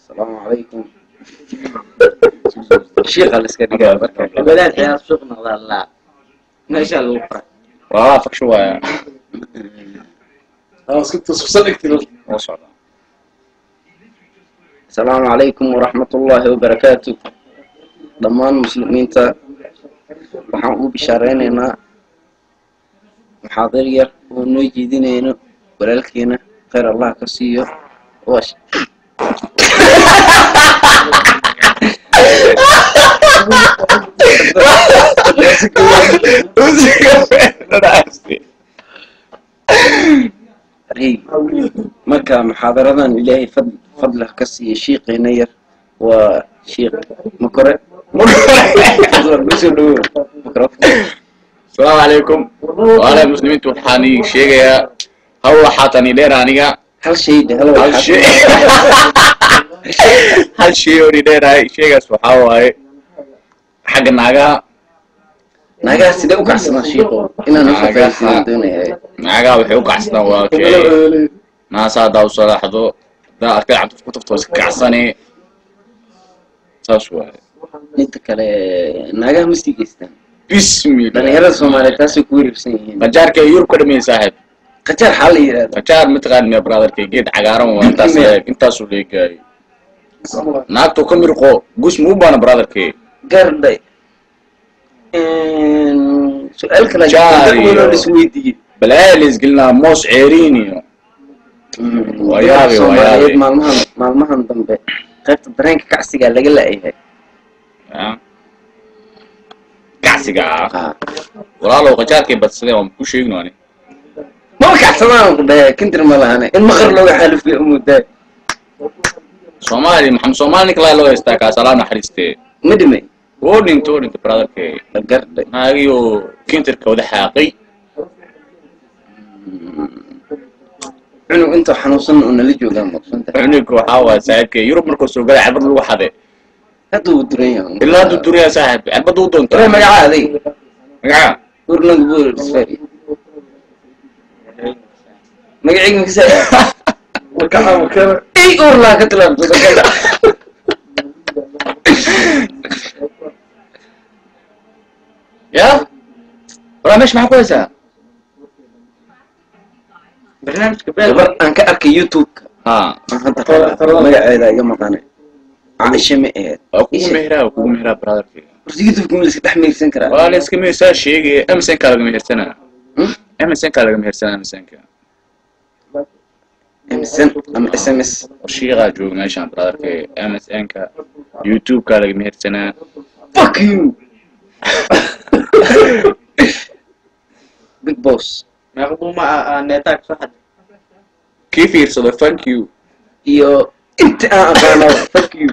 Asalaamu calaykum. Shiiqa la iska dhigaa marka. Wadaad ciyaar suuq noqdaa laa meesha lagu qoray. Waa fakshu waaya. Oo socda. Asalaamu calaykum waraxmat ullaahi wabarakaatu. Dhammaan muslimiinta waxaan ugu bishaaraynaynaa muxaadir yar oo noo jeedinayno walaalkeena, khayr Allah ka siiyo. Waa rey. Marka muxaadaradan Ilaahay fadlah ka siiya shiiqeena yar, waa Shiikh Makore. Fadlan kusoo dhawow microphone. Asalaamu calaykum walaalaha muslimiinta. Waxaan ii sheegayaa hal waxaatan ii dheer aniga. Hal shay de, hal hal shay, hal shay oo ii dheerahay. Shaygaas waxaa waaye xagga naagaha. Naagaha sidee u kacsanaa, shiiqo? Inaan usoo fariisinan doonaya. Naagaha waxay u kacsadaan, walaalkay, naasa haddaa u salaaxdo, haddaa arkay cabdi ku tafto, iska kacsani, saas waaye. Inta kale naagaha ma sii geystaan. Bismillah. Dhalinyarada Soomaaliyeed taasay ku wareersan yihiin. Qajaarka Yurub ka dhameeyey, saaxiib. Qajaar xaa la yidhahda? Qajaar mataqaan miya, brotherkay? Geed cagaaran waa, intaas leeg, intaasuu leegaay. Naagtuu ka mirqo gus ma u baana, brotherkay. Gardhay, su-aal kale Jaar jirta weyn oo la isweydiiyey. Balaayaa la isgelinaa, moos ceeriin iyo waa yaabi, waa Soomaaliyeed yaabi. Maalmahan dambe qaybta dareenka kacsigaa laga la'yahay. Ya. Kacsiga ah? Ah. Walaalow, qajaarkay badsadeen waan ku sheegno ani. Maba kacsadaan ku dhahe, kintir ma lahane in maqar looga xaalufiyo umudaa. Soomaali Maxamed, Soomaali ninka laa loo haystaa, kaas Allah naxariistee. Ma dhimay? Oo dhinto, oo dhinto, brotherkay. Gardhay. Naagiyoo kintirka wada xaaqay. Cunug intoo xanuunsan oo nala joogaan maqsanta. Cunugga waxaa waaya, saaxiibkay, Yurub markuu soo galay cirbad lagu xaday. Hadda wuu duran yahay. Ilaa hadduu duraya, saaxiib, cirbad u doontaa. Waree, magaca aday? Magaca? Urnaga buur isfari magacayga makasa ey uur laa ka tilaabsado. Ya walaa, meesha maxaa ku haysaa? Barnaamijka beel. Gabar aan ka arkay YouTube-ka ha aan hadda rabaa, magaceeda iga maqane, Caaisha ma ahayd? Waa kugu meheraa, waa kugu meheraa, brotherkay. Horta YouTube-ka ma la iska dhex meersan karaa? Waa la iska mehersaa, sheegaya MSN kaa laga mehersanaa. Hmm? MSN kaa laga mehersanaa, MSN ka. MSN ama SMS? Shiiqaa jooga meeshaan, brotherkay. MSN ka, YouTube kaa laga mehersanaa. Fuck you, big boss. Meeqa buuma ah neetaa kasoo xaday? Kii fiirsado, thank you. Iyo inta aan aqaano, fuck you.